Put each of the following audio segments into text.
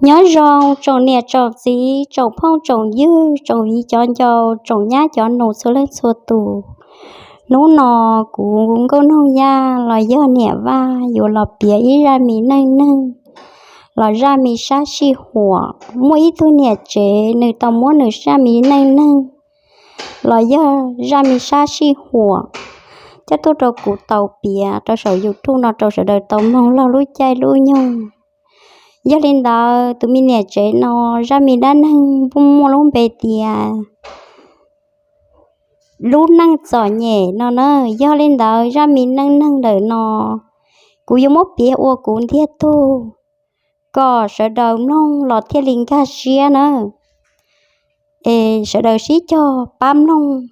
Nyob zoo tsoom niam tsoom txiv, tsoom phooj tsoom ywg, tsoom viv cov ncau, tsoom nyab cov nus txhua leej txhua tus. Hnub no kuv Nkauj Noog Yaj los yog niam Vaj yuav los piav ib zaj me neej neeg los zaj me sab sij huam. Muaj ib tug niam tsev, nws tau muab nws zaj me neej neeg los yog zaj me sab sij huam coj tuaj rau kuv tau piav rau saum YouTube no rau sawv daws tau mloog laug lub caij lub nyoog. Yog li ntawd, tus me niam tsev no zaj me dab neeg muaj lub npe tias lub neej txom nyem no na. Yog li ntawd, zaj me neej neeg ntawm no kuv yuav muab piav ua kuv ntiag tug kom sawv daws mloog los thiaj li nkag siab na. Es sawv daws sib cog pab mloog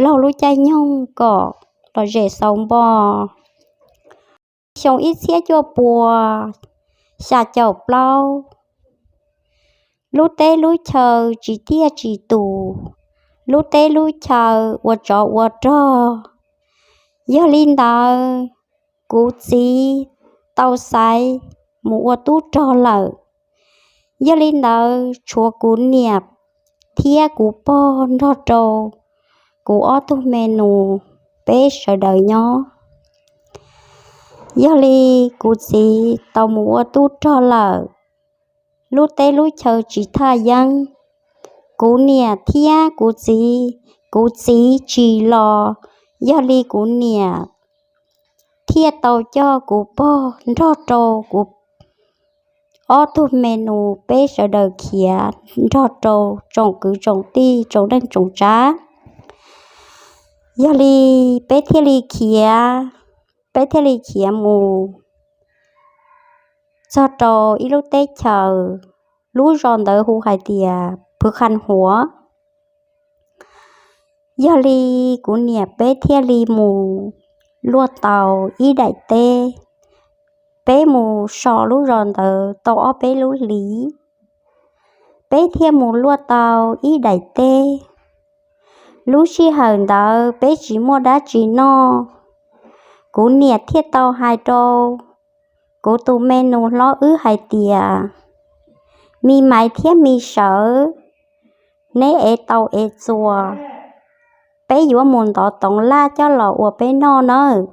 laug lub caij nyoog kom los zem xaus npo. Xyoo ib txhiab cuaj pua xya caum plaub, lub teb lub chaw tsis tiaj tsis tus, lub teb lub chaw ua tsov ua rog. Yog li ntawd, kuv txiv tau xaiv mus ua tub rog lawm. Yog li ntawd, tshuav kuv niam thiab kuv pog nrog rau kuv ob tug me nus, peb sawv daws nyob. Yog li, kuv txiv tau mus ua tub rog lawm, lub teb lub chaw tsis thaj yeeb. Kuv niam thiab kuv txiv, kuv txiv tsis los, yog li kuv niam thiaj tau coj kuv pog nrog rau kuv ob tug me nus, peb sawv daws khiav nrog rau tsoom kwv tsoom tij tsoom neej tsoom tsav. Yog li, peb thiaj li khiav, peb thiaj li khiav mus txog rau ib lub teb chaws, lub zos ntawd hu hais tias Phuv Khaj Huav. Yog li, kuv niam peb thiaj li mus luaj tau ib daim teb. Peb mus so lub zos ntawd tau ob peb lub hlis, peb thiaj mus luaj tau ib daim teb. Lub sij hawm ntawd peb tsis muaj dab tsi noj, kuv niam thiaj tau hais rau kuv tus me nus hlob wb hais tias, me maiv thiab me sawv, neb ev taus ev txuas, peb yuav mus ntov toov laj coj los ua peb noj nawb.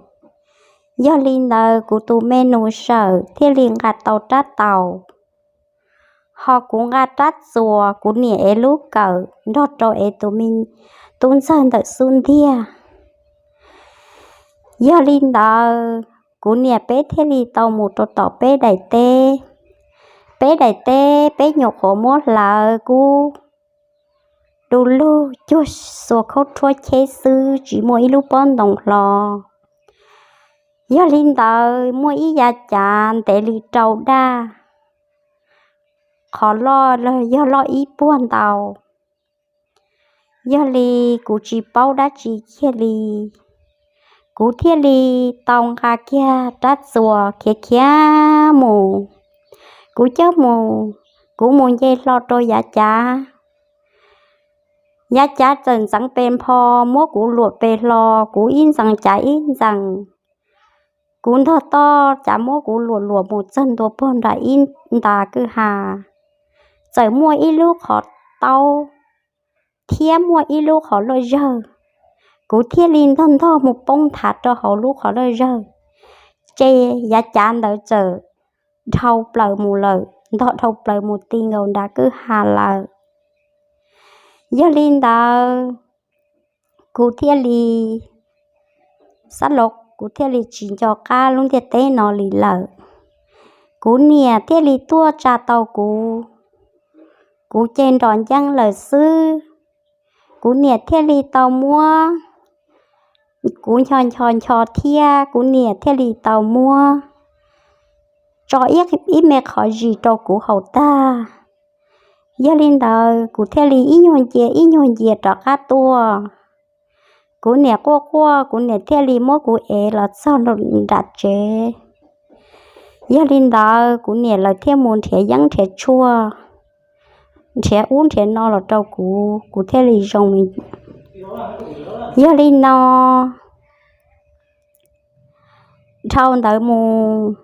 Yog li ntawd, kuv tus me nus sawv thiaj li nqa tau rab taus, ho kuv nqa rab txuas, kuv niam ev lub kawm nrog rau ev tus me tub ntxawg ntawm xub ntiag. Yog li ntawd, kuv niam peb thiaj li tau mus rau tom peb daim teb. Peb daim teb peb nyuam qhuav muab hlawv kub du lug cuag xuas khaub rhuab cheb xwb, tsis muaj ib lub pob ntoo hlo. Yog li ntawd, muaj ib yav cav ntev li rau daj, qhov loj los yog loj ib puag ntau. Yog li, kuv tsis paub dab tsi kiag li, kuv thiaj li tau nqa kiag rab txuas khiav khiav mus. Kuv coj mus, kuv mus nce hlo rau yav cav. Yav cav txawm ntxeev pes npho, muab kuv luam pes hlo, kuv ib ntxees cav ib ntxees. Kuv ntog toj cav muab kuv luam luam mus txog ntua puag nram ib nta kwj ha, txawm muaj ib lub qhov taub thiab muaj ib lub qhov loj zawg. Kuv thiaj li ntog ntog mus poob nthav rau hauv lub qhov loj zawg, ces yav cav ntawd txawm dhau plaws mus lawm, ntog dhau plaws mus ti nkaus nram kwj ha lawm. Yog li ntawd, kuv thiaj li xab los, kuv thiaj li tsis nco qab lub ntiaj teb no li lawm. Kuv niam thiaj li tuaj tsa tau kuv, kuv ces nrom ncees lawm xwb. Kuv niam thiaj li tau muab kuv ncho ncho ncho thiab kuv niam thiaj li tau muab tso ib me qhov zis rau kuv haus tag. Yog li ntawd, kuv thiaj li ib nyuag ncia ib nyuag ncia rov qab tuaj. Kuv niam quaj quaj, kuv niam thiaj li muab kuv ev los txog nram tsev. Yog li ntawd, kuv niam lawv thiaj mus nrhiav yeeb nrhiav tshuaj, nrhiav ub nrhiav no los rau kuv, kuv thiaj li zoo. Yog li no, dhau ntawd mus,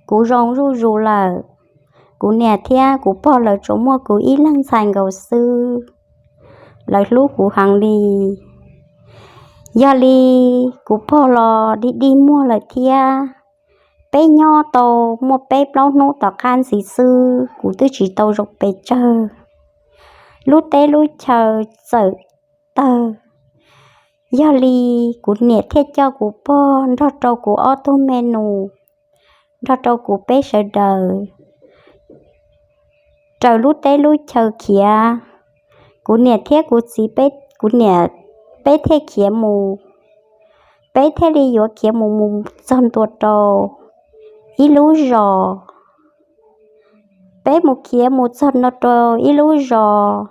kuv zoo zuj zus lawm. Kuv niam thiab kuv pog lawv tsuas muaj kuv ib leeg ntxhais nkaus xwb. Lawv hlub kuv heev li. Yog li kuv pog los dig dig muag lawm thiab. Peb nyob tau muaj peb plaub hnub tom qab ntxiv xwb, kuv twb tsis tau zoo pes tsawg. Lub teb lub chaw txawm tawg. Yog li kuv niam thiaj coj kuv pog nrog rau kuv ob tug me nus, nrog rau kuv peb sawv daws raws lub teb lub chaw khiav. Kuv niam thiab kuv txiv peb, kuv niam, peb thiaj khiav mus. Peb thiaj li yuav khiav mus mus txog ntua rau ib lub zos. Peb mus khiav mus txog ntua rau ib lub zos.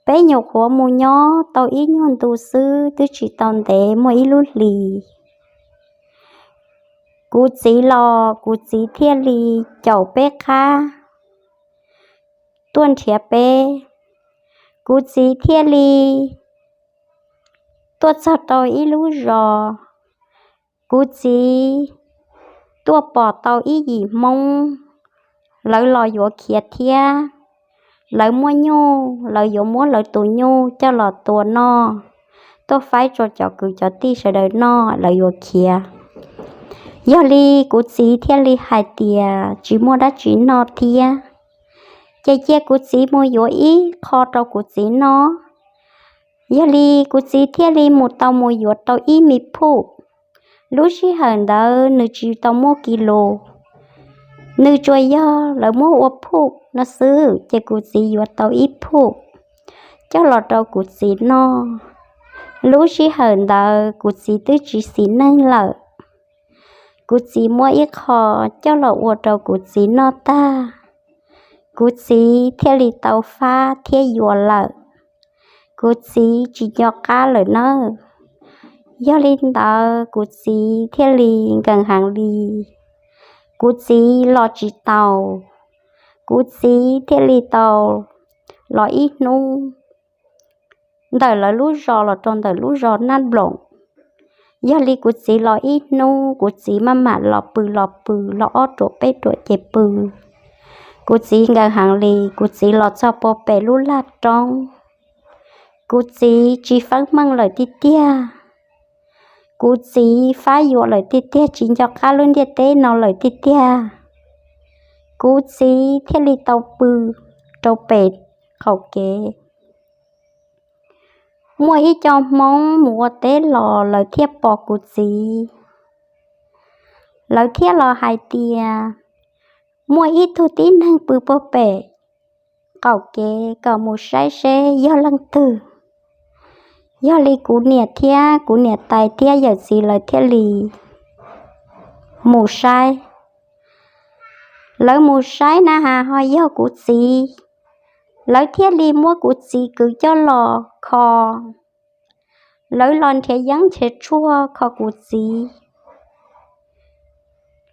Peb nyuam qhuav mus nyob tau ib nyuag ntu xwb, twb tsis tau ntev muaj ib lub hlis, kuv txiv los kuv txiv thiaj li caum peb qab tuaj nrhiav peb. Kuv txiv thiaj li tuaj txog rau ib lub zos. Kuv txiv tuaj pom tau ib yim Hmoob, lawv los yuav khiav thiab. Lawv muaj nyuj, lawv yuav muab lawv tus nyuj coj los tua noj, tuaj faib rau cov kwv cov tij sawv daws noj, lawv yuav khiav. Yog li kuv txiv thiaj li hais tias tsis muaj dab tsi noj thiab, ces cia kuv txiv mus yuav ib qho rau kuv txiv noj. Yog li kuv txiv thiaj li mus tau mus yuav rau ib me phuj. Lub sij hawm ntawd nws tsis tau muaj kis lus, nws tsuas yog lawv muab ua phuj no xwb, ces kuv txiv yuav tau ib phuj coj los rau kuv txiv noj. Lub sij hawm ntawd kuv txiv twb tsis xis neej lawm. Kuv txiv muab ib qho coj los ua rau kuv txiv noj tag, kuv txiv thiaj li tau fab thiab yuav lawm. Kuv txiv tsis nco qab lawm nawb. Yog li ntawd kuv txiv thiaj li nkees heev li. Kuv txiv los tsis tau. Kuv txiv thiaj li tau los ib hnub ntawm lawv lub zos los rau ntawm lub zos Naj Nploom. Yog li kuv txiv los ib hnub, kuv txiv maj mam los pw los pw, los ob ruam peb ruam ces pw. Kuv txiv nkees heev li, kuv txiv los txog puag pem lub laj roob. Kuv txiv tsis feeb meej lawm tiag tiag. Kuv txiv fab yuav lawm tiag tiag, tsis nco qab lub ntiaj teb no lawm tiag tiag. Kuv txiv thiaj li tau pw rau pem qaum kev. Muaj ib co Hmoob mus ua teb los lawv thiaj pom kuv txiv. Lawv thiaj los hais tias muaj ib tug tib neeg pw puag pem qaum kev, kom mus saib seb yog leej twg. Yog li kuv niam thiab kuv niam tais thiab yawm txiv lawv thiaj li mus saib. Lawv mus saib na has ho yog kuv txiv. Lawv thiaj li muab kuv txiv kwv coj los kho. Lawv los nrhiav yeeb nrhiav tshuaj kho kuv txiv.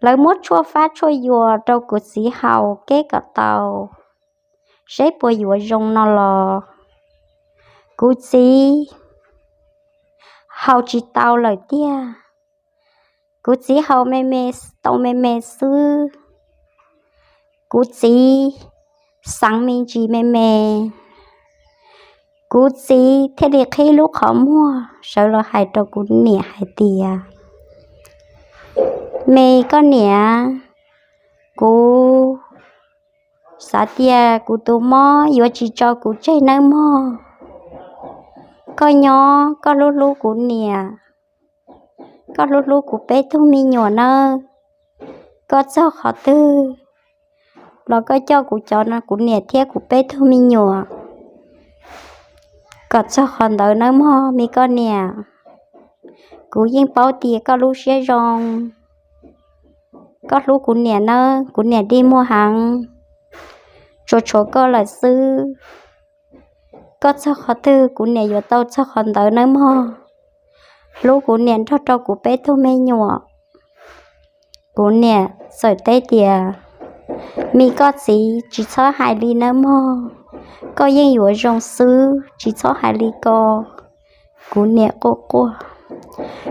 Lawv muab tshuaj fab tshuaj yuas rau kuv txiv haus keb kom tau, seb puas yuav zoo no los. Kuv txiv haus tsis tau lawm tiag. Kuv txiv haus me me, tau me me xwb. Kuv txiv xeev me ntsis me me. Kuv txiv thiaj li qhib lub qhov muag sawv los hais rau kuv niam hais tias, me koj niam, kuv xav tias kuv tus mob yuav tsis tso kuv tseg nawb mog. Koj nyob koj hlub hlub kuv niam, koj hlub hlub kuv peb tug me nyuam nawb. Koj txog qhov twg los koj coj kuv cov, kuv niam thiab kuv peb tug me nyuam kom txog qhov ntawd nawb mog me koj niam. Kuv yeej paub tias koj lub siab zoo, koj hlub kuv niam nawb, kuv niam dig muag heev, tsuas tshuav koj lawm xwb. Koj txog qhov twg kuv niam yuav tau txog qhov ntawd nawb mog. Hlub kuv niam nrog rau kuv peb tug me nyuam. Kuv niam txawm teb tias, me koj txiv, tsis txhob hais li nawb mog, koj yeej yuav zoo xwb, tsis txhob hais li ko. Kuv niam quaj quaj.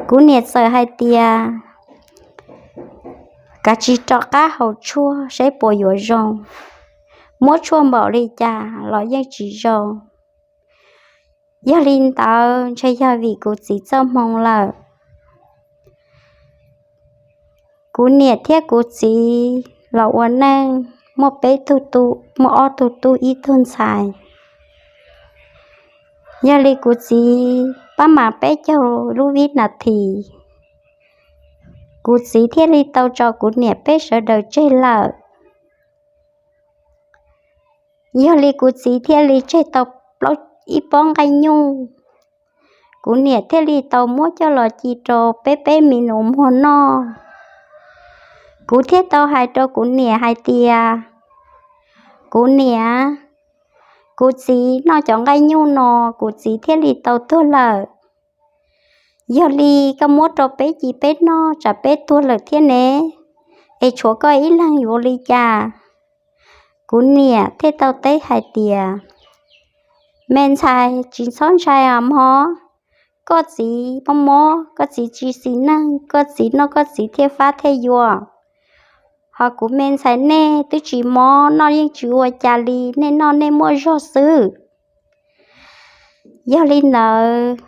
Kuv niam txawm hais tias, Kav tsij rov qab haus tshuaj saib puas yuav zoo. Muab tshuaj npaum li cas los yeej tsis zoo. Yog li ntawd ntshe yog vim kuv txiv txoj hmoo lawm. Kuv niam thiab kuv txiv los ua neej muaj peb tug tub, muaj ob tug tub ib tug ntxhais. Yog li kuv txiv pab mas peb caug lub vib nas this, kuv txiv thiaj li tau tso kuv niam peb sawv daws tseg lawm. Yog li kuv txiv thiaj li tseg tau plaub, ib pob nqaij nyuj. Kuv niam thiaj li tau muab coj los ci rau peb peb me nus muag noj. Kuv thiaj tau hais rau kuv niam hais tias, kuv niam, kuv txiv noj cov nqaij nyuj no, kuv txiv thiaj li tau tuag lawm. Yog li koj muab rau peb ci peb noj tsam peb tuag lawm thiab ne, es tshuav koj ib leeg yuav li cas? Kuv niam thiaj tau teb hais tias, me ntxhais, tsis txhob ntshai os mog. Koj txiv mob mob, koj txiv tsis xis neej, koj txiv noj koj txiv thiaj fab thiaj yuam. Ho kuv me ntxhais nej twb tsis mob, noj yeej tsis ua cas li, nej noj nej muaj zog xwb. Yog li ntawd,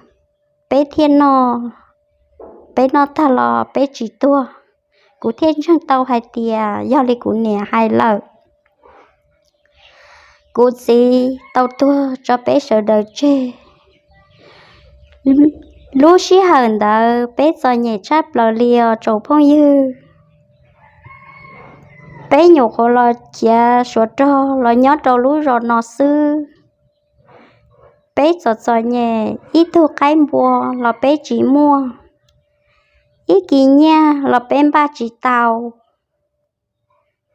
peb thiaj noj, peb noj tag los peb tsis tuag. Kuv thiaj ntseeg tau hais tias yog li kuv niam hais lawm. Kuv txiv tau tuag tso peb sawv daws tseg. Lub sij hawm ntawd peb txom nyem tshaj plaws li os tsoom phooj ywg. Peb nyuam qhuav los khiav suav rog los nyob rau lub zos no xwb. Peb txom txom nyem, ib tug qaib npua los peb tsis muaj, ib kis nyiaj los peb npaj tsis tau.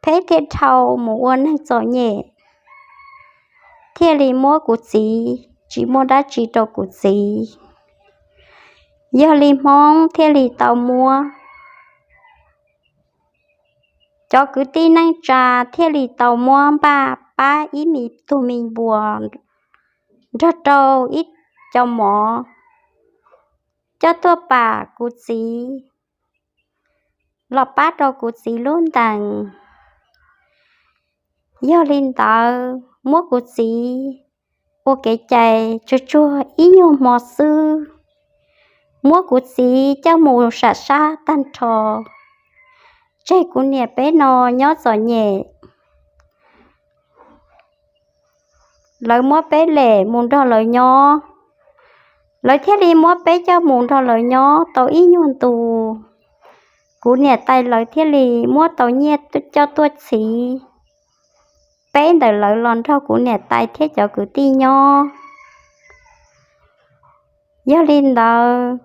Peb thiaj dhau mus ua neeg txom nyem, thiaj li muab kuv txiv, tsis muaj dab tsi rau kuv txiv. Yog li Hmoob thiaj li tau muab, cov kwv tij neej tsa thiaj li tau muab npaj pab ib me tug me npua nrog rau ib co mov coj tuaj pam kuv txiv, los pab rau kuv txiv lub ntees. Yog li ntawd muab kuv txiv ua kev cai tsuag tsuag ib nyuag hmo xwb, muab kuv txiv coj mus sam sab tag nrho, tseg kuv niam peb no nyob txom nyem. Lawv muab peb lem mus nrog lawv nyob, lawv thiaj li muab peb coj mus nrog lawv nyob tau ib nyuag ntu. Kuv niam tais lawv thiaj li muab tau nyiaj coj tuaj txhiv peb ntawm lawv los nrog kuv niam tais thiab cov kwv tij nyob. Yog li ntawd,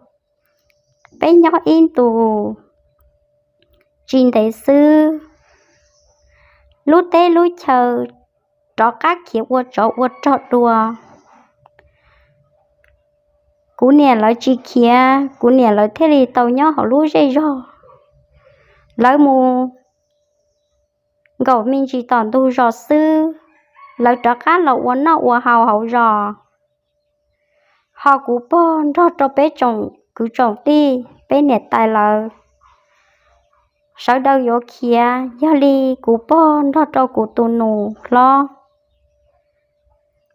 peb nyob ib ntus tsis ntev xwb, lub teb lub chaw rov qab khiav ua tsov ua rog dua. Kuv niam lawv tsis khiav, kuv niam lawv thiaj li tau nyob hauv lub zej zog. Lawv mus nkaum me ntsis tom ntug zos xwb, lawv rov qab los ua noj ua haus hauv zos. Ho kuv pog nrog rau peb tsoom kwv tsoom tij, peb niam tais lawv sawv daws yuav khiav, yog li kuv pog nrog rau kuv tus nus hlob,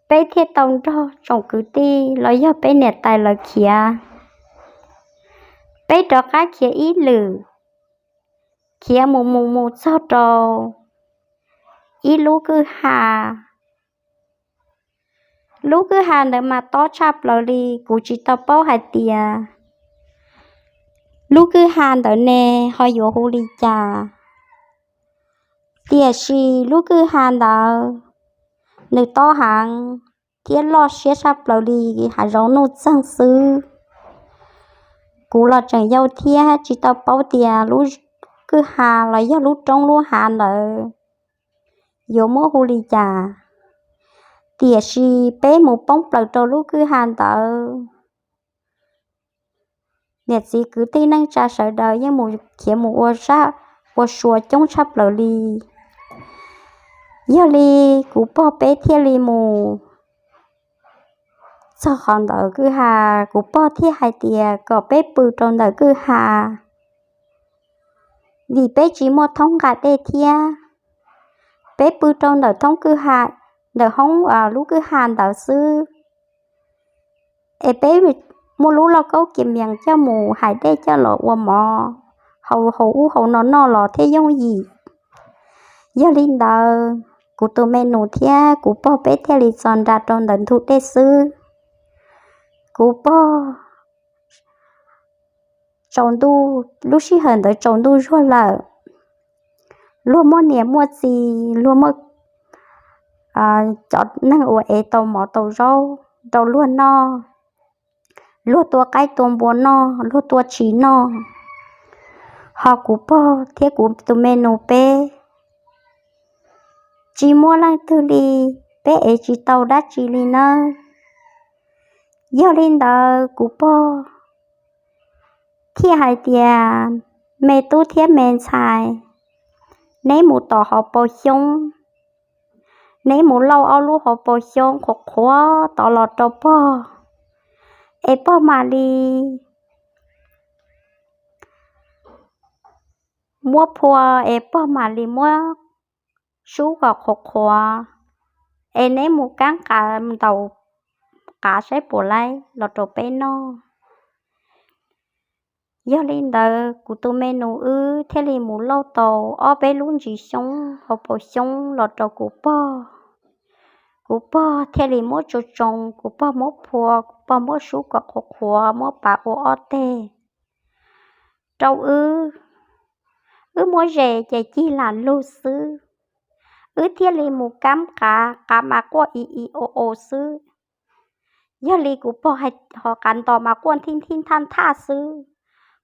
peb thiaj tau nrog tsoom kwv tij los yog peb niam tais lawv khiav. Peb rov qab khiav ib lwm, khiav mus mus mus txog rau ib lub kwj ha. Lub kwj ha ntawd mas tob tshaj plaws li, kuv tsis tau paub hais tias lub kwj ha ntawd ne ho yuav hu li cas. Tiam sis lub kwj ha ntawd nws tob heev thiab loj siab tshaj plaws li, hav zoov nuj txeeg xwb. Kuv los tseem yau thiab tsis tau paub tias lub kwj ha los yog lub roob lub hav ntawd yuav muab hu li cas. Tiam sis peb mus poob plaws rau lub kwj ha ntawd, niam txiv kwv tij neej tsa sawv daws yeej mus khiav mus ua sab ua sua coob tshaj plaws li. Yog li kuv pog peb thiaj li mus txog qhov ntawd kwj ha, kuv pog thiaj hais tias kom peb pw rau ntawm kwj ha. vim peb tsis muaj thoob nqa dej thiab, peb pw rau ntawm thoob kwj ha, ntawm hoob lub kwj ha ntawd xwb. Es peb muaj lub lauj kaub kias mees coj mus hais dej coj los ua mov, hau hauv ub hauv no noj los thiaj yooj yim. Yog li ntawd, kuv tus me nus thiab kuv pog peb thiaj li txo nra rau ntawm ntug dej xwb. Kuv pog tsaus ntuj, lub sij hawm ntawd tsaus ntuj zuag lawm, luag muaj niam muaj txiv, luag muaj cov neeg uas ev tau mov tau zaub rau luag noj, luag tua qaib tua npua noj, luag tua tshis noj. Ho kuv pog thiab kuv tus me nus peb tsis muaj leej twg li, peb ev tsis tau dab tsi li nawb. Yog li ntawd kuv pog thiaj hais tias, me tub thiab me ntxhais, neb mus tom hauv paus xyoob, neb mus lauj ob lub hauv paus xyoob qhuav qhuav tod los rau pog, es pog mam li muab phua, es pog mam li muab sub kom qhuav qhuav, es neb mus kab qav ntaus qav saib puas laib los rau peb noj. Yog li ntawd kuv tus me nus wb thiaj li mus lauj tau ob peb lub ntsis xyoob hauv paus xyoob los rau kuv pog. Kuv pog thiaj li muab tsuas tsoo, kuv pog muab phua, kuv pog muab sub kom qhuav qhuav, muab pav ua ob teg rau wb. Wb muab zes ces cig lam lug xwb, wb thiaj li mus kab qav, qav mas quaj i i o o xwb. Yog li kuv pog hais, ho qav ntos mas quaj nthij nthij nthaj nthaj xwb.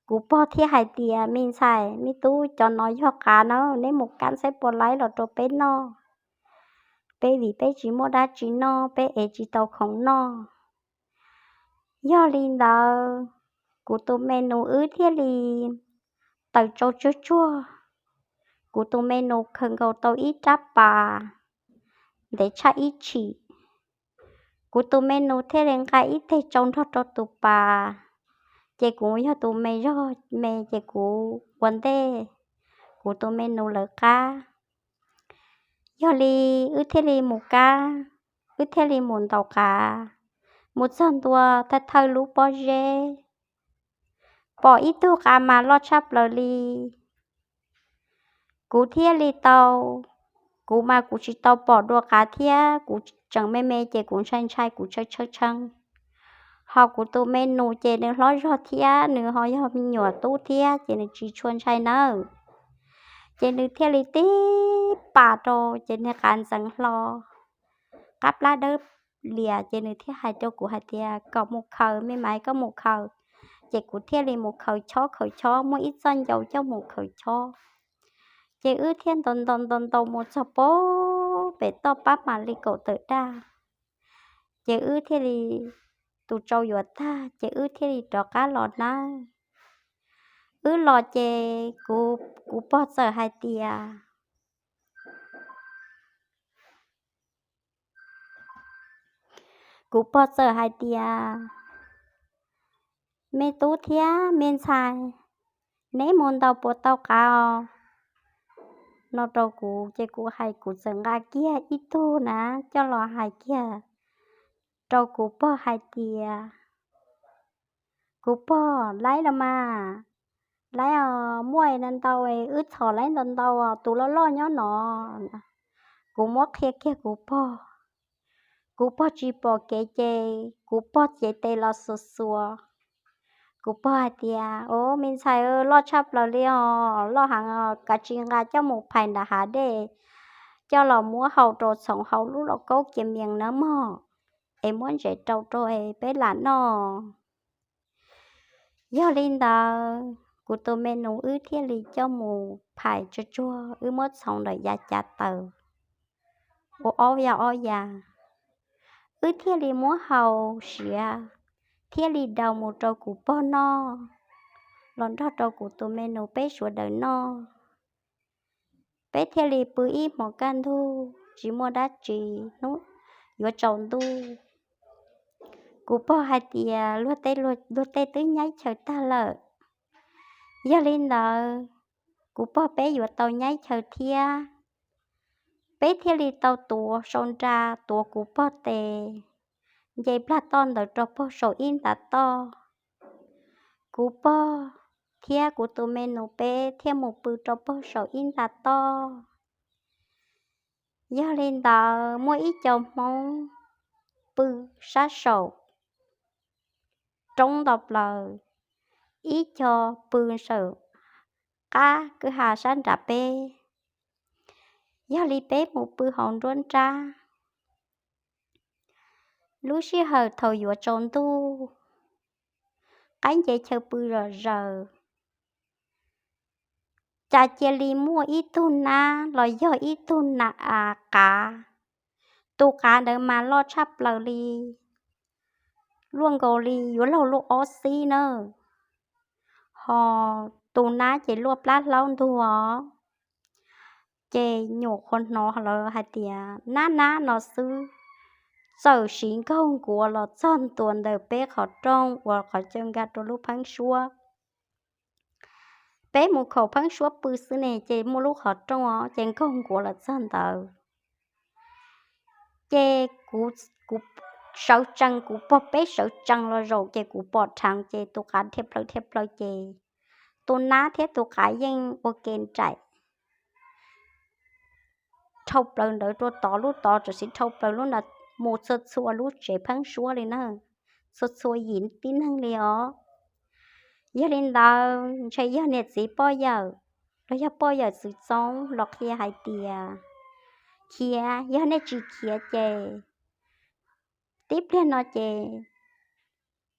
Kuv pog thiaj hais tias, me ntxhais me tub, cov no yog qav na, neb mus kab saib puas laib los rau peb noj. Peb vim peb tsis muaj dab tsi noj, peb ev tsis tau khoom noj. Yog li ntawd, kuv tus me nus wb thiaj li taws tsau tsuag tsuag. Kuv tus me nus khaws nkaus tau ib rab pas ntev tshaj ib tshim. Kuv tus me nus thiaj li nqa ib teg tsau nrog rau tus pas, ces kuv yog tus me zog me ces kuv ua ntej kuv tus me nus lawv qab. Yog li wb thiaj li mus kab, wb thiaj li mus ntaus qav, mus txog ntua thawj thawj lub pob zeb, pom ib tug qav mas loj tshaj plaws li. Kuv thiaj li tau, kuv mas kuv tsis tau pom dua qav thiab, kuv tseem me me ces kuv ntshai ntshai kuv tshawb tshawb tshee. Ho kuv tus me nus ces nws hlob zog thiab nws ho yog me nyuam tub thiab ces nws tsis tshua ntshai nawb. Ces nws thiaj li tib pas rau ces niag qav ntxeev hlo, qab plab dawb lias, ces nws thiaj hais rau kuv hais tias, kom mus khaws, me maiv koj mus khaws. Ces kuv thiaj li mus khaws chob, khaws chob muaj ib txoj ncau coj mus khaws chob. Ces wb thiaj ntaus ntaus ntaus ntaus mus txog pem toj pab mam li kaum tawm daj. Ces wb thiaj li, tus tsau yuav tag ces wb thiaj li rov qab los nawb. Wb los ces kuv, kuv pog txawm hais tias, kuv pog txawm hais tias, me tub thiab me ntxhais, neb mus ntaus puas tau qav os? No rau kuv ces kuv hais, kuv txawm nqa kiag ib tug na coj los hais kiag rau kuv pog hais tias, kuv pog, laib los mas, laib os, muaj ntau ntau, wb txhom laib ntau ntau, tus loj loj nyob no. Kuv muab qhia kiag kuv pog. Kuv pog tsis pom kev ces kuv pog cev tes los xuas xuas. Kuv pog hais tias, o, me ntxhais, loj tshaj plaws li os, loj heev os, kav tsij nqa coj mus phais nram hav dej, coj los muab hau rau txhoov hauv lub lauj kaub kias mees nawb mog, es muab ntsev rau rau es peb lam noj. Yog li ntawd kuv tus me nus wb thiaj li coj mus phais tsuag tsuag, wb muab txhoov ntawm yav cav taws ua ob ya ob ya, wb thiaj li muab hau siav, thiaj li daus mus rau kuv pog noj, los nrog rau kuv tus me nus peb sawv daws noj. Peb thiaj li pw ib hmos kaj ntug tsis muaj dab tsi, hnub yuav tsaus ntuj. Kuv pog hais tias, luag tej, luag tej twb nyaib chaw tag lawm. Yog li ntawd, kuv pog peb yuav tau nyaib chaw thiab. Peb thiaj li tau tuav sau nra tuav kuv pog tes, nce plag toj ntawd rau pog saum ib nta toj. Kuv pog thiab kuv tus me nus peb thiaj mus pw rau pog saum ib nta toj. Yog li ntawd muaj ib co Hmoob pw sab saum roob ntau plaws, ib co pw saum qab kwj ha sab nram peb. Yog li peb mus pw hauv nruab nrab. Lub sij hawm thaum yuav tsaus ntuj, qaib nce chaw pw zom zaws, cas cia li muaj ib tug nab los yog ib tug na, a, qav. Tus qav ntawd mas loj tshaj plaws li, luaj nkaus li yuav luag lub ob xib na. Ho tus nab ces luaj plab hlaub ntuag. Ces nyuam qhuav hnov lawv hais tias nab nab no xwb, txawm siv nkaug nkuav los txog ntua ntawm peb qhov rooj uas qhov caw nkag rau lub pheeb suab. Peb mus khaum pheeb suab pw xwb ne ces muaj lub qhov rooj os, ces nkaug nkuav los txog ntawd. Ces kuv, kuv sawv tsees, kuv pog peb sawv tsees los zaum ces kuv pom dheev ces tus qav dhia plaws dhia plaws ces tus nab thiab tus qav yeej ua ke nraim dhau plaws ntawd rau tod, lub tod tam sim dhau plaws lub ntawd mus txhua txhua lub tsev pheeb suab li na, txhua txhua yim tib neeg li os. Yog li ntawd ntshe yog niam txiv poj yawm los yog poj yawm txwv txoob los qhia hais tias khiav, yog nej tsis khiav ces tib pliag no ces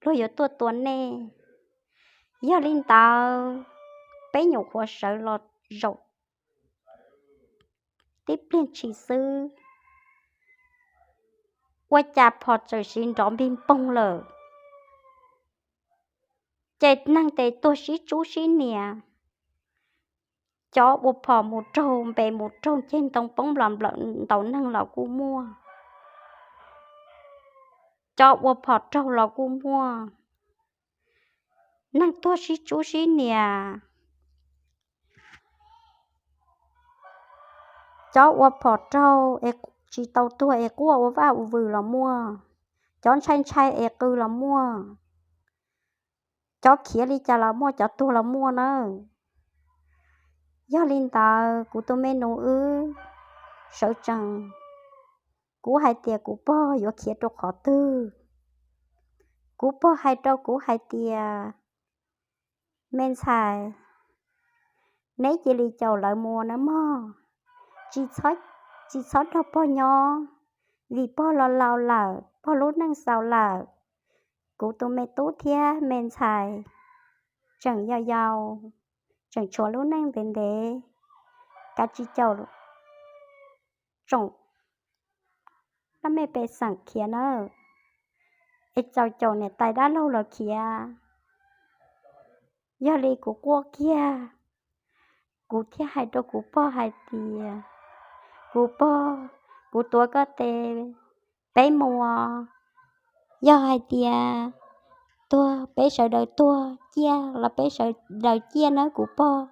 luag yuav tuaj tua nej. Yog li ntawd peb nyuam qhuav sawv los zaum tib pliag ntshis xwb, ua cas phom txawm siv nrov npig npoog lawm. Ces neeg tes tuag sib tsub sib nias, cov ua phom mus raug npe mus raug ceg ntoo poob nplaws nplaws ntaus neeg los kuj muaj, cov ua phom raug los kuj muaj, neeg tuag sib tsub sib nias. Cov ua phom raug es tsis tau tuag es quaj ua vaj ua vws los muaj, cov ntshai ntshai es qw los muaj, cov khiav li cas los muaj, cov tuag los muaj nawb. Yog li ntawd kuv tus me nus wb sawv tsees, kuv hais tias kuv pog yuav khiav rau qhov twg. Kuv pog hais rau kuv hais tias, me ntxhais, neb cia li caum lawv mus nawb mog, tsis txhob nrog pog nyob, vim pog los laus lawm, pog lub neej xaus lawm. Kuv tus me tub thiab me ntxhais tseem yau yau, tseem tshuav lub neej ntev ntev, kav tsij caum tsoom dab mej pej xeem khiav nawb, es txaus caum niam tais dab laug los khiav. Yog li kuv quaj kiag, kuv thiaj hais rau kuv pog hais tias, kuv pog, kuv tuav koj tes, peb mus. Yog hais tias tuag peb sawv daws tuag ciaj los peb sawv daws ciaj nawb kuv pog,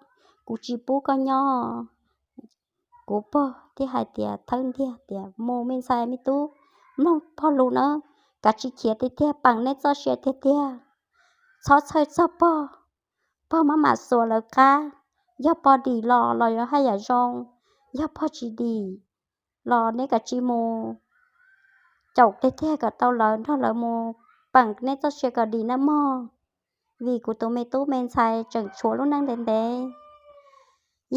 kuv tsis pub koj nyob. Kuv pog thiaj hais tias thawb ntiag tias, mus me ntxhais me tub, mloog pog lus nawb, kav tsij khiav tiag tiag, peem neb txoj sia tiag tiag, txhob txhawj txog pog. Pog maj mam xuas lawv qab, yog pog dim los los yuav haj yam zoo, yog pog tsis dim los neb kav tsij mus caum tiag tiag kom tau lawv, nrog lawv mus peem neb txoj sia kom dim nawb mog, vim kuv tus me tub me ntxhais tseem tshuav lub neej ntev ntev.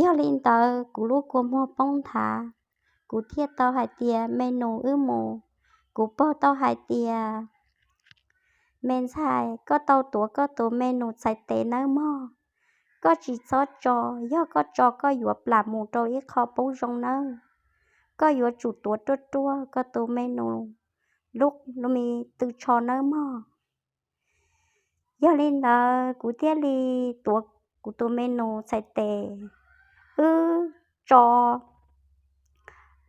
Yog li ntawd kuv lub kua muag poob nthav, kuv thiaj tau hais tias, me nus wb mus. Kuv pog tau hais tias, me ntxhais, koj tau tuav koj tus me nus txhais tes nawb mog, koj tsis txhob tso, yog koj tso koj yuav plam mus rau ib qho poob zoo nawb. Koj yuav tsum tuav ruaj ruaj koj tus me nus lub, lub me tw tsho nawb mog. Yog li ntawd kuv thiaj li tuav kuv tus me nus txhais tes, wb tso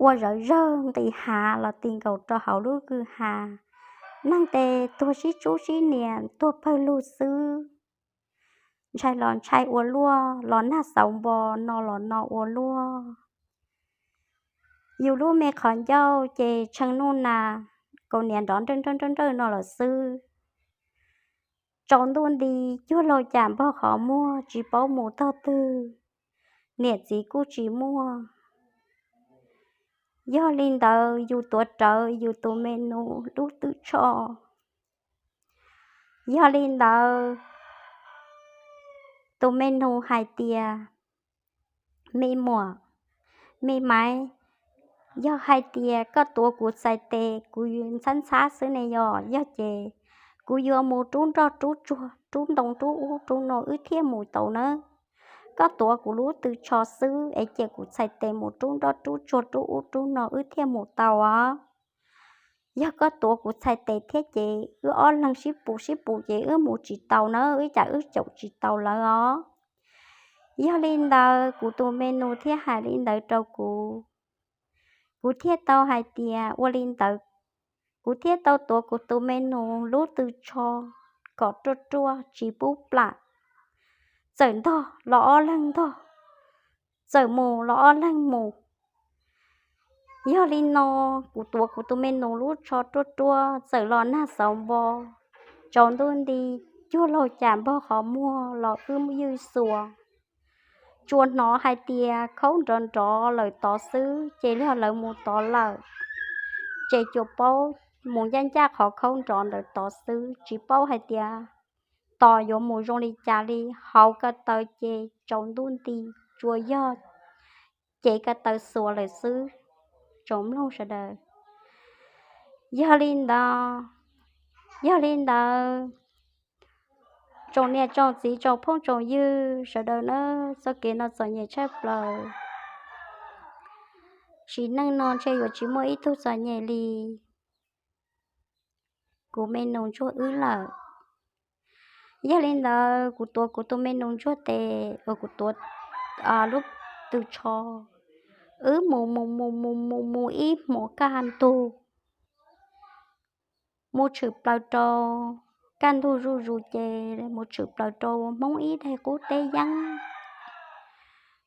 ua zawv zawg nqis hav los ti nkaus rau hauv lub kwj ha. Neeg tes tuag sib tsub sib nias tuag pawg lug xwb. ntshai los ntshai ua luaj, los nag xauv npo no los no ua luaj. Yus lub me qhov ncauj ces tshee nuj nas, kaus hniav nrov nrawj nrawj nrawj nrawj no lawm xwb. Tsaus ntuj nti, cuag laug cas npog qhov muag tsis paub mus tog twg, niam txiv kuj tsis muaj. Yog li ntawd yus tuav rawv yus tus me nus lub tw tsho. Yog li ntawd tus me nus hais tias, me muam, me maiv, yog hais tias koj tuav kuv txhais tes kuv ntxhab ntxhab xwb ne yog, yog ces kuv yuav mus rub nroj rub tsuag rub ntoo rub ub rub no wb thiaj mus tau nawb. Koj tuav kuv lub tw tsho xwb es cia kuv txhais tes mus rub nroj rub tsuag rub ub rub no wb thiaj mus tau os. Yog koj tuav kuv txhais tes thiab ces wb ob leeg sib pus sib pus ces wb mus tsis tau na, wb cas wb caum tsis tau lawv os. Yog li ntawd kuv tus me nus thiaj hais li ntawd rau kuv. Kuv thiaj tau hais tias ua li ntawd, kuv thiaj tau tuav kuv tus me nus lub tw tsho kom ruaj ruaj tsis pub plam. Txawm ntog los ob leeg ntog, txawm mus los ob leeg mus. Yog li no kuv tuav kuv tus me nus lub tsho ruaj ruaj, txawm los nag xauv npo, tsaus ntuj nti, cuag laug cas npog qhov muag los wb ywj xuas. Tsuas hnov hais tias khaub nrov nrov lawm tod xwb ces yog lawv mus tod lawm. Ces tsuas paub mus ncaj ncaj qhov khaub nrov ntawd tod xwb, tsis paub hais tias tos yuav mus zoo li cas li. Hauv ko taw ces tsaus ntuj nti, tsuas yog cev ko taw xuas lawm xwb. Tsoom mloog sawv daws, yog li ntawd, yog li ntawd, tsoom niam tsoom txiv tsoom phooj tsoom ywg sawv daws nawb, txoj kev no txom nyem tshaj plaws. Sim neej no ntshe yuav tsis muaj ib tug txom nyem li kuv me nus ntsuag wb lawm. Yog li ntawd kuv tuav kuv tus me nus ntsuag tes uas kuv tuav lub tw tsho, wb mus mus mus mus mus mus ib hmos kaj ntug, mus tshwm plaws rau, kaj ntug zuj zus ces mus tshwm plaws rau Hmoob ib daig qub teb yeeb.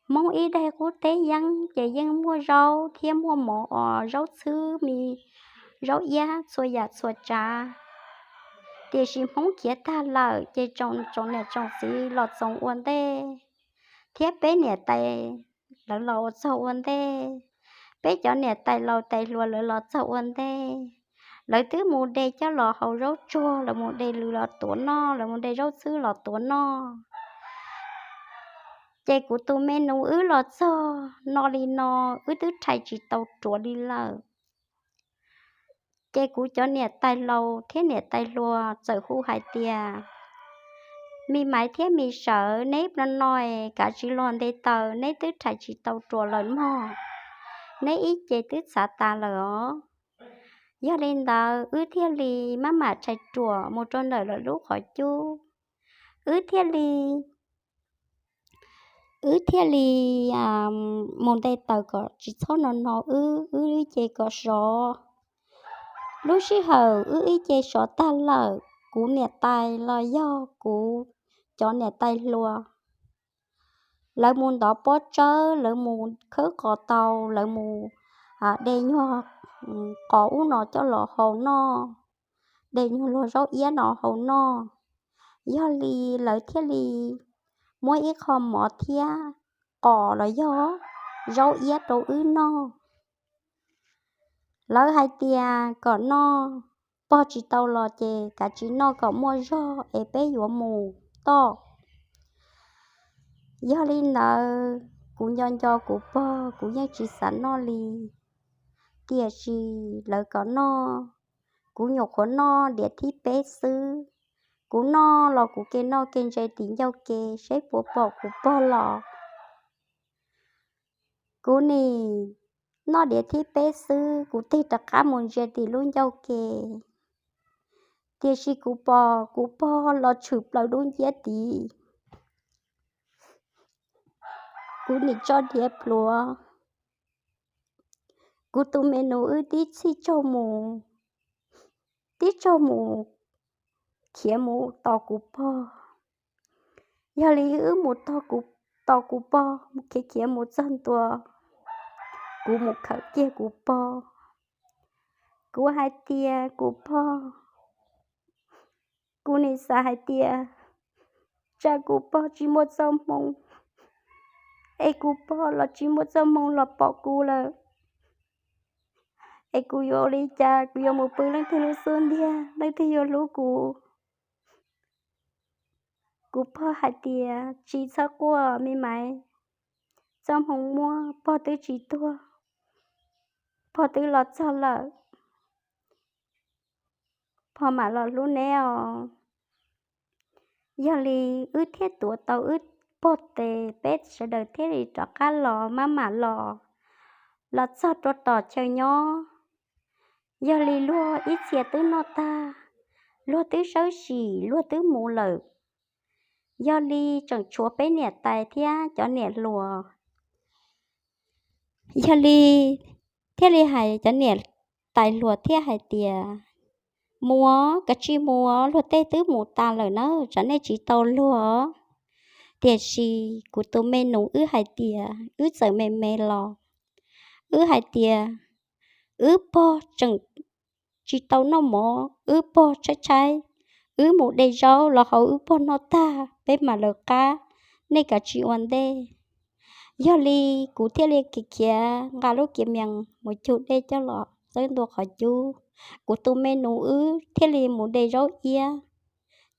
Hmoob ib daig qub teb yeeb ces yeej muaj zaub thiab muaj mov os, zaub txhwb mi, zaub iab txhua yam txhua tsav. Tiam sis Hmoob khiav tag lawm ces tsoom niam tsoom txiv los txoos ua ntej, thiab peb niam tais lawv los ua txog ua ntej, peb cov niam tais laus tais hluas lawv los txog ua ntej. Lawv twb mus de coj los hau zaub tsuag, lawv mus de lws los tuav noj, lawv mus de zaub txhwb los tuav noj. Ces kuv tus me nus wb los txog no li no, wb twb rhais tsis tau ruam li lawm. Ces kuv cov niam tais laus thiab niam tais hluas txawm hu hais tias, me maiv thiab me sawv, neb no no kav tsij los nte taws, neb twb rhais tsis tau ruam lawm mog, neb ib ce twb txhav tas lawm os. Yog li ntawd wb thiaj li maj mam rhais ruam mus rau ntawm lawv lub qhov cub, wb thiaj li wb thiaj li mus nte taws kom tsis txhob no no wb, wb ib ce kom sov. Lub sij hawm wb ib ce sov tag lawm, kuv niam tais los yog kuv cov niam tais hluas, lawv mus ntov pob tsawb, lawv mus khawb qos tau, lawv mus de nyuag qos ub no coj los hau noj, de nyuag luag zaub iab no hau noj. Yog li lawv thiaj li muab ib qho mov thiab qos los yog zaub iab rau wb noj. Lawv hais tias kom noj, pog tsis tau los ces kav tsij noj kom muaj zog es peb yuav mus toj. Yog li ntawd kuv nco nco kuv pog, kuv yeej tsis xav noj li. Tiam sis lawv kom noj, kuv nyuam qhuav noj diav thib peb xwb. Kuv noj los kuv ke noj ke ntse tim ncauj ke seb puas pom kuv pog los. Kuv nim noj diav thib peb xwb, kuv tig rov qab mus ntsia tim lub ncauj ke, tiam sis kuv pom kuv pog los tshwm plaws dub nciab tid. Kuv nim tso diav pluav, kuv tus me nus wb tib txhij tsaug mus, tib tsaug mus khiav mus tos kuv pog. Yog li wb mus tos kuv, tos kuv pog mus khiav khiav mus txog ntua, kuv mus khawm kiag kuv pog. Kuv hais tias, kuv pog, kuv nim xav hais tias tsam kuv pog tsis muaj txoj hmoo, es kuv pog los tsis muaj txoj hmoo los pom kuv lawm, es kuv yuav ua li cas, kuv yuav mus pw leej twg lub xub ntiag, leej twg yuav hlub kuv? Kuv pog hais tias, tsis txhob quaj me maiv, txoj hmoo muaj, pog twb tsis tuag, pog twb los txog lawm, pog mam los hlub neb os. Yog li wb thiaj tuav tau wb pog tes, peb sawv daws thiaj li rov qab los maj mam los, los txog rau tom chaw nyob. Yog li luag ib txhia twb noj tag, luag twb sawb sim, luag twb mus lawm. Yog li tseem tshuav peb niam tais thiab cov niam hluas. Yog li thiaj li hais, cov niam tais hluas thiaj hais tias, mus, kav tsij mus, luag tej twb mus tas lawm na, tsam nej tsis tau luag. Tiam sis kuv tus me nus wb hais tias wb txawm me me los, wb hais tias wb pog tseem tsis tau noj mov, wb pog tshaib tshaib, wb mus de zaub los hau wb pog noj tag peb mam lawv qab, nej kav tsij ua ntej. Yog li kuv thiaj li khiav khiav nqa lub kiav mias mus cug dej coj los txawb ntua qhov cub. Kuv tus me nus wb thiaj li mus de zaub iab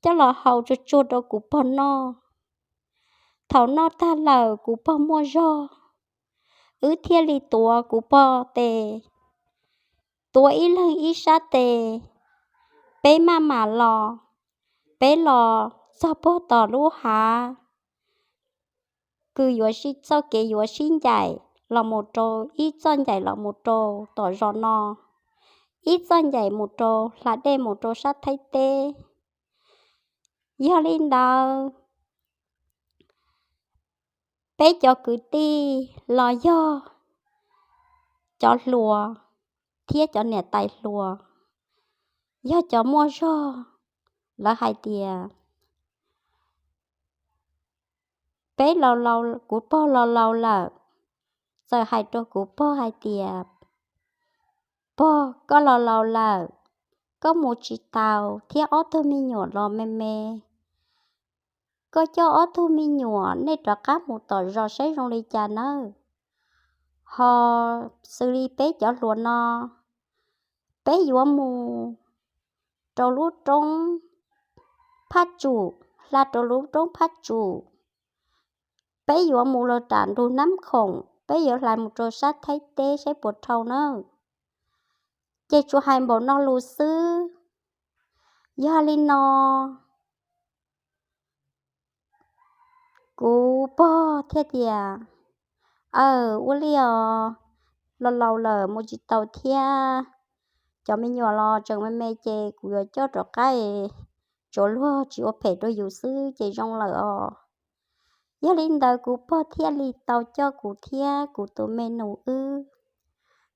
coj los hau tsuag tsuag rau kuv pog noj. Thaum noj tag lawm kuv pog muaj zog, wb thiaj li tuav kuv pog tes, tuav ib leeg ib sab tes, peb maj mam los. Peb los txog pog tom lub hav kws yuav sib, txoj kev yuav sib ncaim los mus rau, ib txoj ncaim los mus rau tom zos no, ib txoj ncaim mus rau hla dej mus rau sab Thaib teb. Yog li ntawd, peb cov kwv tij los yog cov hluas thiab cov niam tais hluas, yog cov muaj zog, lawv hais tias peb laus laus, kuv pog laus laus lawm, txawm hais rau kuv pog hais tias, pog, koj laus laus lawm, koj mus tsis taus thiab ob tug me nyuam los me me. Koj coj ob tug me nyuam nej rov qab mus tom zos saib zoo li cas nawb. Ho xws li peb cov hluas no, peb yuav mus rau lub roob Phaj Tsum, hla rau lub roob Phaj Tsum. Peb yuav mus los rau nram Nab Khoom, peb yuav hla mus rau sab Thaib teb saib puas dhau nawb. Ces tsuas hais npaum no lus xwb. Yog li no, kuv pog thiaj tias, aw, ua li os, laus laus lawm mus tsis taus thiab, cov me nyuam los tseem me me ces kuv yuav coj rov qab, tsuav luag tsis ua phem rau yus xwb ces zoo lawm os. Yog li ntawd kuv pog thiaj li tau coj kuv thiab kuv tus me nus wb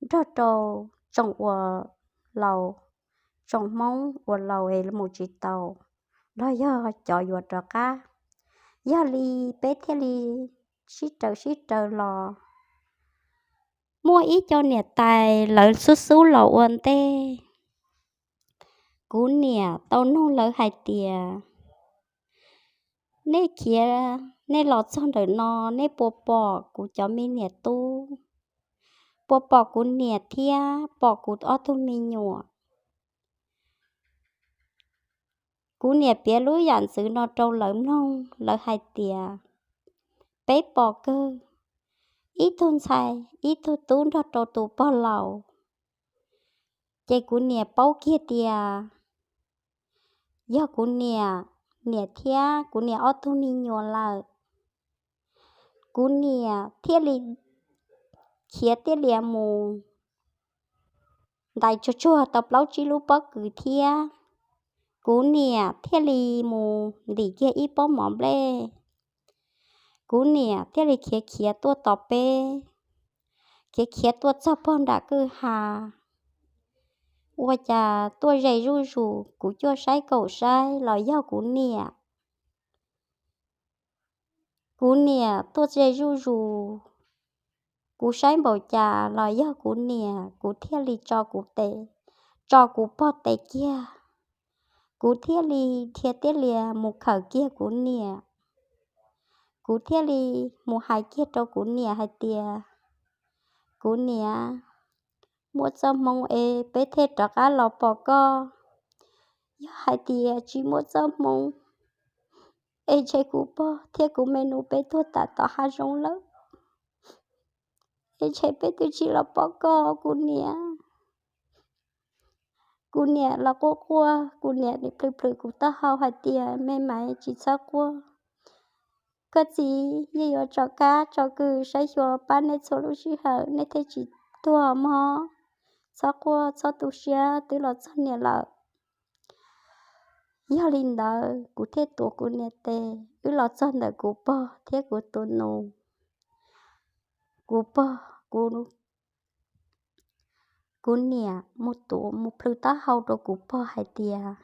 nrog rau tsoom uas laus, tsoom Hmoob uas laus es mus tsis taus, los yog cov yuav rov qab. Yog li peb thiaj li sib raws sib raws los. Muaj ib co niam tais lawv xub xub los ua ntej. Kuv niam tau nug lawv hais tias, nej khiav, nej los txog ntawm no, nej puas pom kuv cov me niam tub, puas pom kuv niam thiab pom kuv ob tug me nyuam? Kuv niam piav lub yam ntxwv no rau lawv mloog, lawv hais tias, peb pom kawg, ib tug ntxhais ib tug tub nrog rau tus pog laus. Ces kuv niam paub kiag tias yog kuv niam, niam thiab kuv niam ob tug me nyuam lawm. Kuv niam thiaj li khiav tiaj lias mus ntais tsuag tsuag tau plaub tsib lub pob kws thiab. Kuv niam thiaj li mus ntim kiag ib pob mov nplej. Kuv niam thiaj li khiav khiav tuaj tom peb, khiav khiav tuaj txog pog nram kwj ha. Ua cas tuaj ze zuj zus, kuv cuaj saib kaum saib los yog kuv niam. Kuv niam tuaj ze zuj zus, kuv saib npaum cas los yog kuv niam, kuv thiaj li tso kuv tes, tso kuv pog tes kiag. Kuv thiaj li dhia tiab lias mus khawm kiag kuv niam. Kuv thiaj li mus hais kiag rau kuv niam hais tias, kuv niam, muaj txoj hmoo es peb thiaj rov qab los pom koj. Yog hais tias tsis muaj txoj hmoo es ntshe kuv pog thiab kuv me nus peb tuag tas tom hav zoov lawm, es ntshe peb twb tsis los pom koj kuv niam. Kuv niam los quaj quaj, kuv niam plhws plhws kuv taub hau hais tias, me maiv, tsis txhob quaj. Koj txiv yeej yuav tsom kab tsom kwm saib xyuas pab nej txhua lub sij hawm, nej thiaj tsis tuag mog. Txhob quaj txhob tu siab, twb los txog niam lawm. Yog li ntawd kuv thiaj tuav kuv niam tes wb los txog ntawm kuv pog thiab kuv tus nus. Kuv pog, kuv, kuv niam mus tuav mus plhws taub hau rau kuv pog hais tias,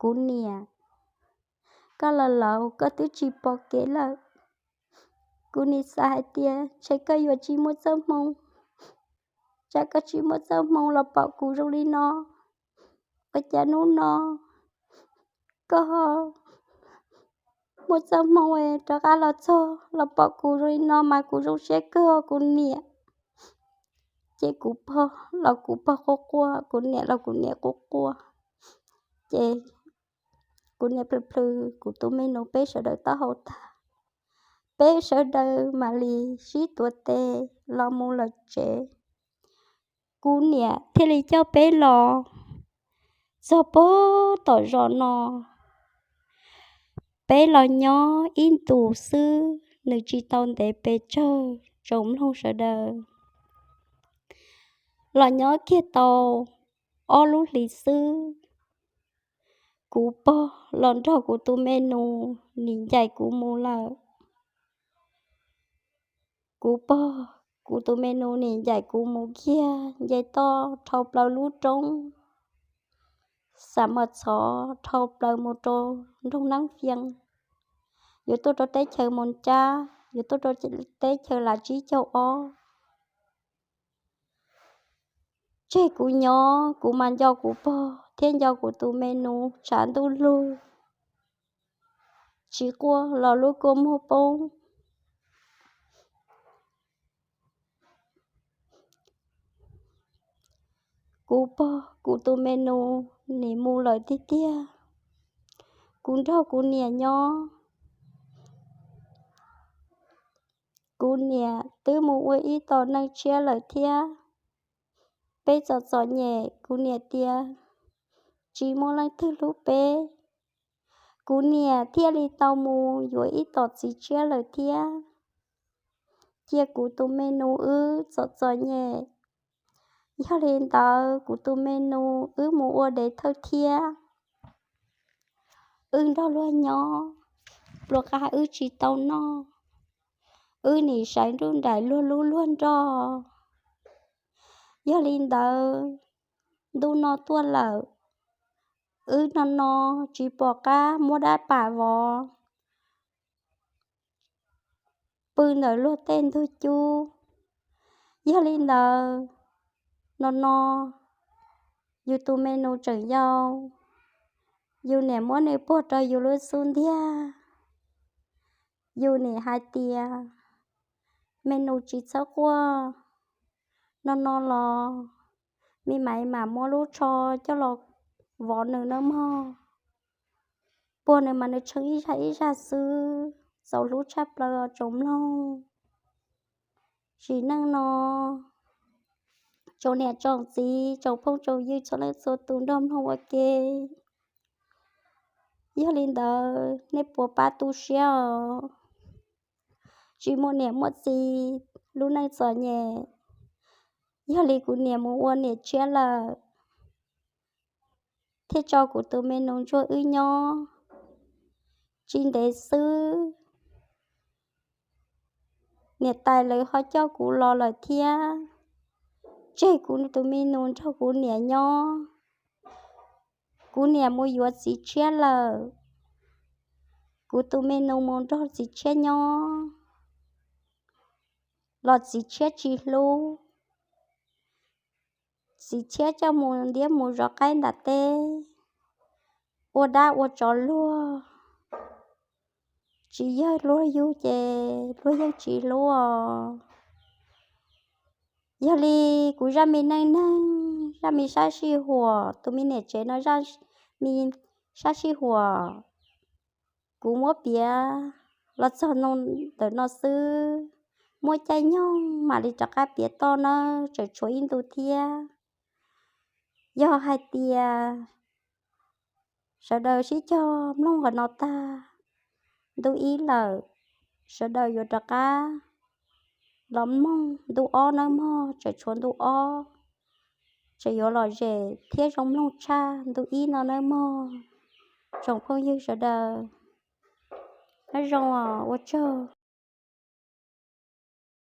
kuv niam, koj los laus koj twb tsis pom kev lawm. Kuv nim xav hais tias ntshe koj yuav tsis muaj txoj hmoo, tsam koj tsis muaj txoj hmoo los pom kuv zoo li no. Ua cas hnub no koj muaj txoj hmoo rov qab los txog los pom kuv zoo li no mas kuv zoo siab kawg kuv niam. Ces kuv pog los kuv pog quaj quaj, kuv niam los kuv niam quaj quaj. Ces kuv niam plhws plhws kuv tus me nus peb sawv daws taub hau tag, peb sawv daws mam li sib tuav tes los mus lawm tsev. Kuv niam thiaj li coj peb los txog pag tom zos no. Peb los nyob ib ntus xwb, nws tsis tau ntev pes tsawg tsoom mloog sawv daws. Los nyob kiag tau ob lub hlis xwb, kuv pog los nrog kuv tus me nus nim ncaim kuv mus lawm. Kuv pog, kuv tus me nus nim ncaim kuv mus kiag nce toj dhau plaws lub roob Xam Mos Txhov dhau plaws mus rau nroog Neeb Fias, yuav tuaj rau teb chaws Moos Cab, yuav tuaj rau teb chaws Lav Tsib Caug Ob. Tseg kuv nyob, kuv mas nco kuv pog thiab nco kuv tus me nus tshav ntuj lug, tsis quaj los lub kua muag poob. Kuv pog, kuv tus me nus nim mus lawm tiag tiag. Kuv nrog kuv niam nyob. Kuv niam twb mus ua ib tom neej tshiab lawm thiab. Peb txom txom nyem, kuv niam tias tsis muaj leej twg hlub peb, kuv niam thiaj li tau mus yuav ib tom txiv tshiab lawm thiab. Cia kuv tus me nus wb txom txom nyem. Yog li ntawd kuv tus me nus wb mus ua dev thawj thiab. Wb nrog luag nyob, pluas qas wb tsis tau noj, wb nim saiv nruj nraim luag lub luag nroj. Yog li ntawd, ntuj no tuaj lawm, wb no no tsis pom qab muab dab pam vov pw ntawm luag tej ntug cub. Yog li ntawd, no no yus tus me nus tseem yau, yus niam muab nws puag rau yus lub xub ntiag. Yus niam hais tias, me nus tsis txhob quaj, no no los me maiv mam muab lub tsho coj los vov nws nawb mog. Puag nws mas nws tshee ib zag ib zag xwb, txaus hlub tshaj plaws os tsoom mloog. Sim neej no, tsoom niam tsoom txiv tsoom phooj tsoom ywg txhua leej txhua tus nrog mloog ua ke. Yog li ntawd nej puas pab tu siab os, tsis muaj niam muaj txiv, lub neej txom nyem. Yog li kuv niam mus ua niam tshiab lawm, thiaj tso kuv tus me nus ntsuag wb nyob. Tsis ntev xwb, niam tais lawv ho coj kuv los lawm thiab, tseg kuv tus me nus nrog kuv niam nyob. Kuv niam mus yuav txiv tshiab lawm. Kuv tus me nus mus nrog txiv tshiab nyob los txiv tshiab tsis hlub. Txiv tshiab coj mus ntiab mus zov qaib nram teb, ua dab ua tsov luag, tsis yog luag yug ces luag yeej tsis hlub. Yog li kuv zaj me neej neeg, zaj me sab sij huam, tus me niam tsev no zaj me sab sij huam, kuv muab piav los txog ntawm no xwb. Muaj caij nyoog mam li rov qab piav toj nawb, tseem tshuav ib ntu thiab. Yog hais tias sawv daws sib cog mloog qhov no tag, ntu ib lawm, sawv daws yuav rov qab los mloog ntu ob nawb mog, tseem tshuav ntu ob, tseem yuav lom zem thiab zoo mloog tshaj ntu ib no nawb mog. Tsoom phooj ywg sawv daws, nyob zoo, ua tsaug.